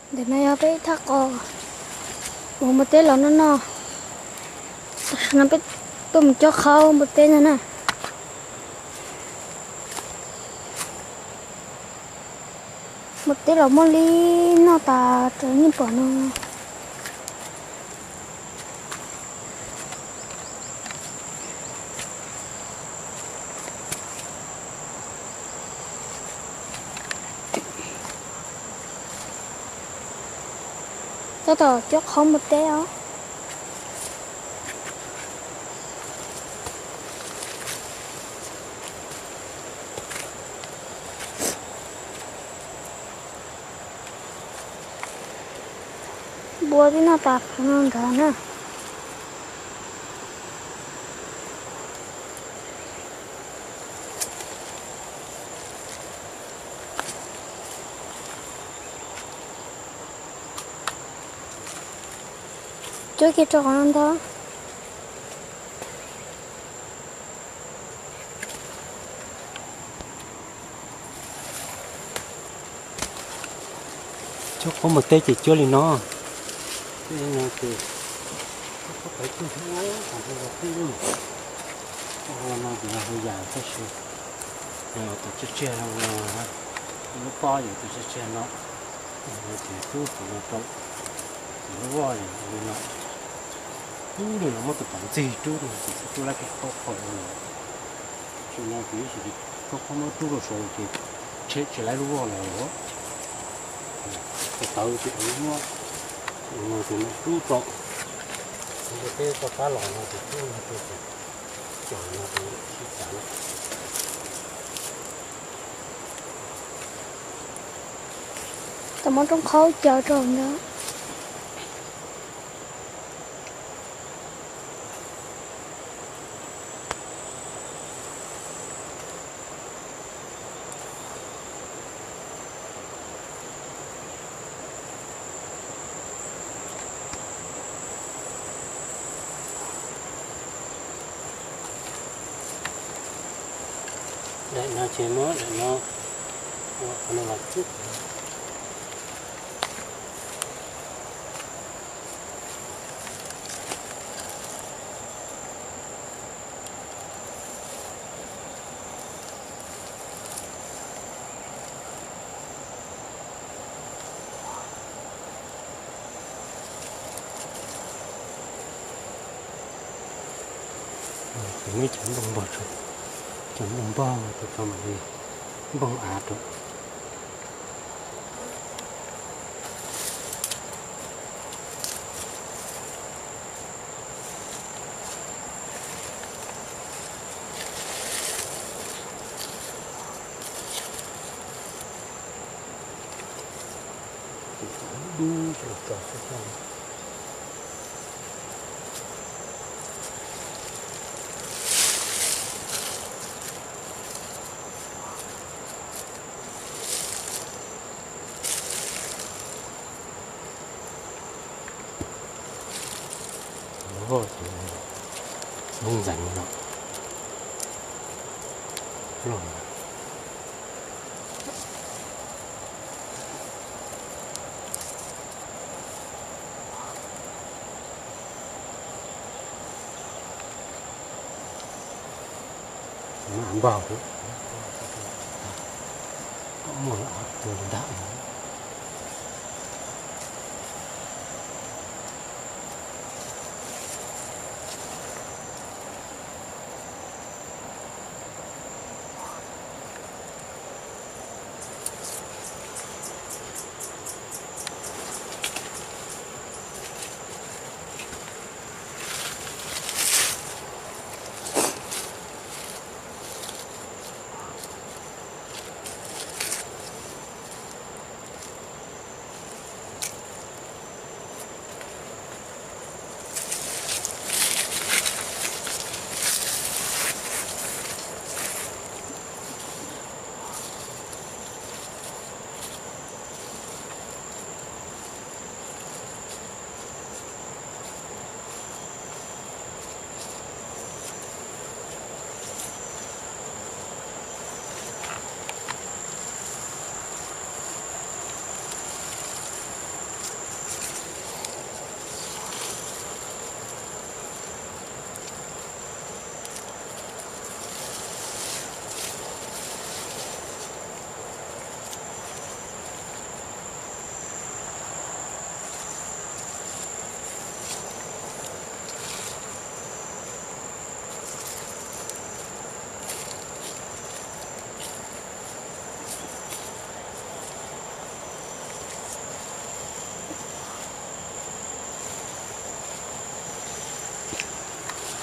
Ntawm no yog peb thaj qos uas npua teb los noj no. Tam sim no peb tuaj mus cob qhaub npua teb no na. Npua teb los muaj li noj tas raws nej pom no. Tab tom cob qhaub npua teb os. Npua twb noj tas qhov no nrad na. Cuab kiag rau qhov no ntag. Cuab qhaub npua teb ces cuab li no. Cuab li no ces, cuab qhaub pem cuab hauv, hauv no ces yog hauv yas tab sis, tus tsiaj tsiag no, lub pob yog tus tsiaj tsiag no, ces rub tus no rau, ces lub voj yog li no. Rub li no muab tus pov ntxig rub no ces rub lab khaub qhaub li no. Tsis no ces ib sim khaub qhaub muab rub rau saud ces tshem tsis laib lub voj los. Tawv ces muab no ces rub rau, ces peb rau qab los no ces rub no rau ces cog no ces sib cav lawm. Tau muab rooj qhaub caw rau ntawd. Daim no ces muab daim no ua qhov no los txhub. Ces muab cov nplooj npog, cov nplooj npog tus rau mam li npog av rau. Dub dub los tso xwb. Lub voj ces lub ntxeev no loj na. Npog, koj muaj av tus ntag.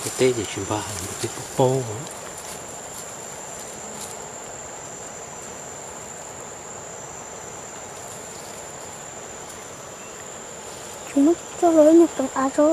Teb ces tsis npaj, teb paub paub. Tsis muab tso los nyuag peev av tso.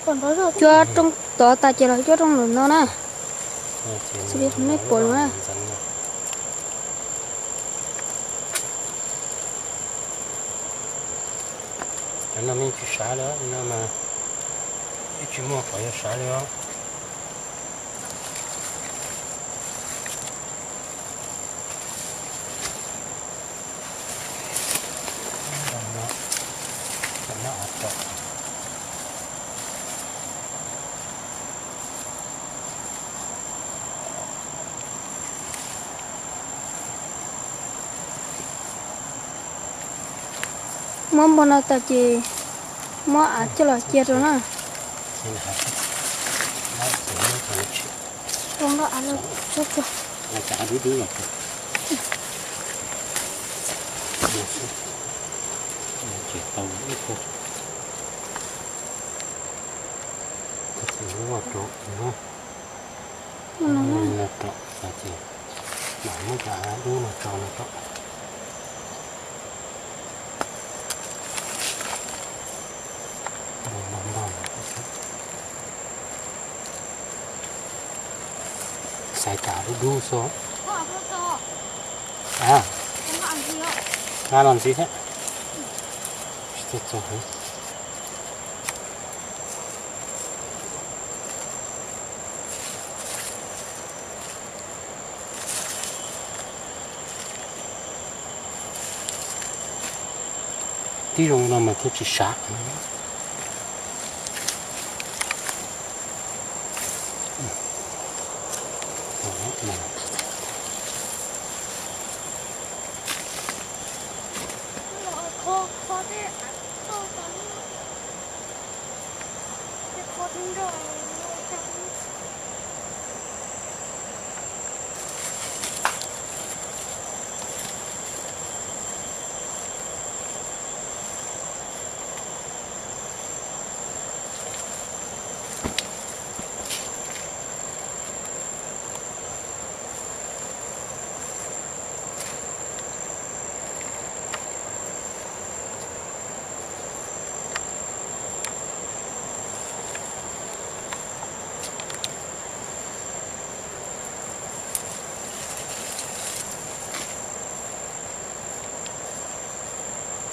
Cuab rooj tod tas ces los cuab rooj ntawm no na. Xws li qhov nej pom no na. Cov no yeej tsis sav li, no mas yeej tsis muaj qhov yuav sav li os. Muab npog no tas ces muab av coj los cia rau na. Ua noj av no tso tso. Cas av dub dub los ces tau ib qho. Ces muab rau no, rau ces mam muab cov av dub no rau no rau. Xaiv cov av dub dub xwb. Nqa los ntxiv thiab. Tsis txog heev. Tib zoo no mas thiaj tsis sav.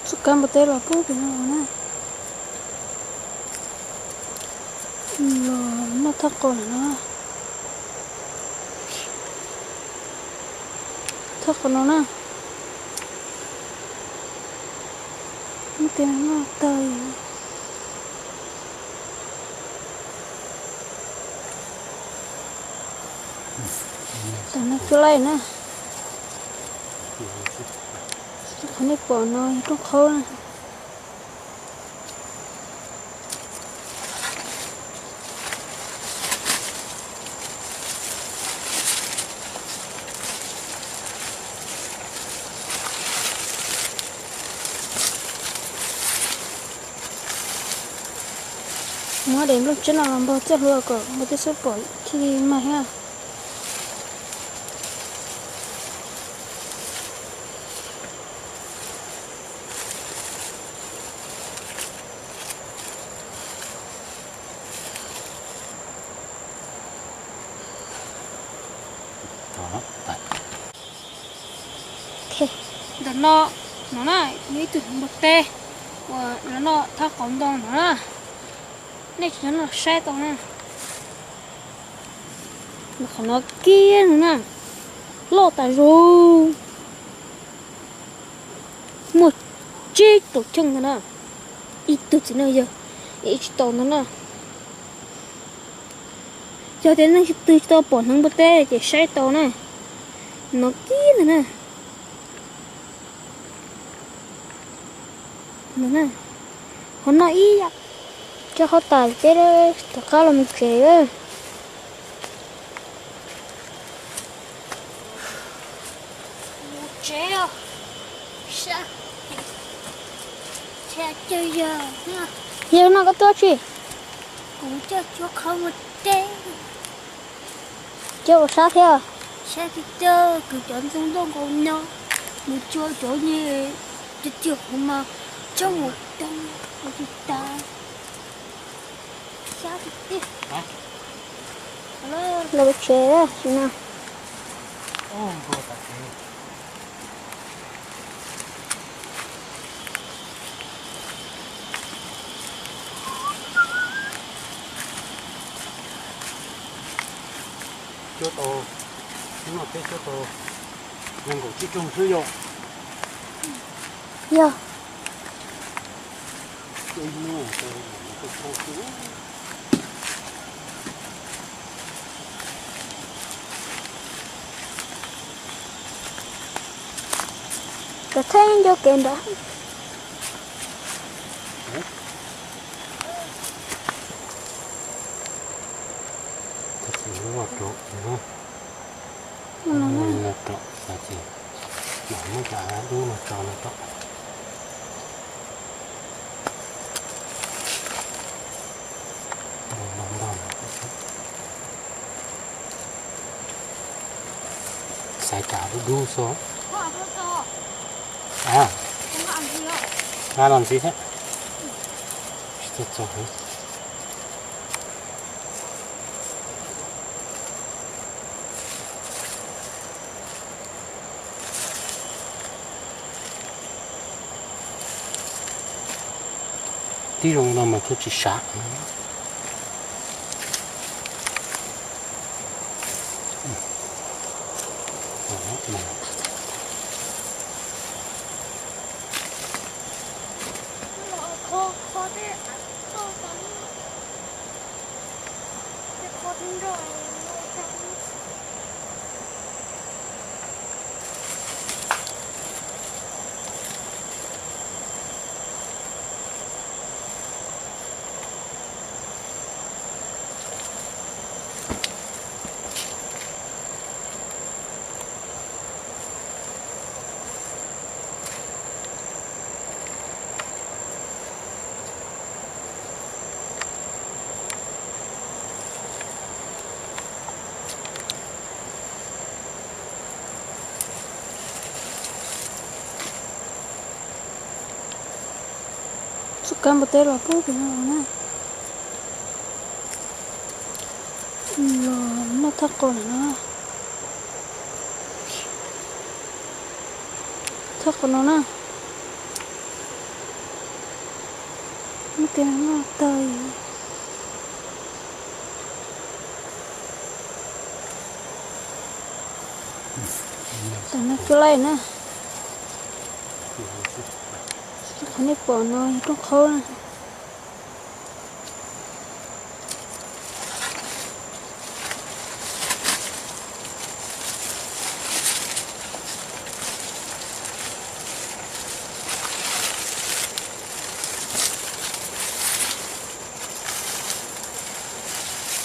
Txoj kab npua teb los pub pem no na. Los noj thaj qos no. Thaj qos no na. Muab tej no noj tag. Tam no cuab laij na. Qhov nej pom no yog rooj qhaub na. Muab daim nplooj tsiab no los npog txoj hlua kom npua teb xub pom thiaj li mag thiab. Ntawm no, no na, yog ib tug npua teb uas lawv noj thaj qos ntoo no na. Nej tsis nyob no saib tau na. Qhov no kiag no na, loj tas zog. Muaj Tsib tus cheej ntag na, ib tug txiv neej yawg ib tsis tau ntag na. Yog tias neeg tsis twg tsis tau pom hneev npua teb ces saib tau na. No kib ntag na. Qhov no ib yam, tso qhov tas peb rov qab los mus tsev. Yawg no koj tuaj tsi? Kuv coj cuab qhov muag teb. Coj ua sab thiab? Sab tiag tiag, kuv cov ntxoog ntuj nkaus no, mus cua cov nyuag tiag tiag kuv mas coj mus tau ua tsis tas. Sab tiag tiag. Los tsev tam sim no. Cuab tau, hnub no peb cuab tau nees nkaum tsib rooj xwb yog. Yog. Cov thaij ncauj kev nrad. Xaiv rau dub dub xwb. Nqa los ntxiv thiab. Tsis txaus heev. Tib zoo no mas thiaj tsis sav. Txoj kab npua teb los pub tim no los na. Los noj thaj qos lawm no. Thaj qos no na. Muab tis noj tag. Tam no cua laij na. Qhov nej pom no yog rooj qhaub na.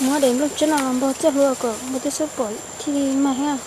Muab daim nplooj tsib no los npog txoj hlua kom npua teb xub pom thiaj li mag thiab.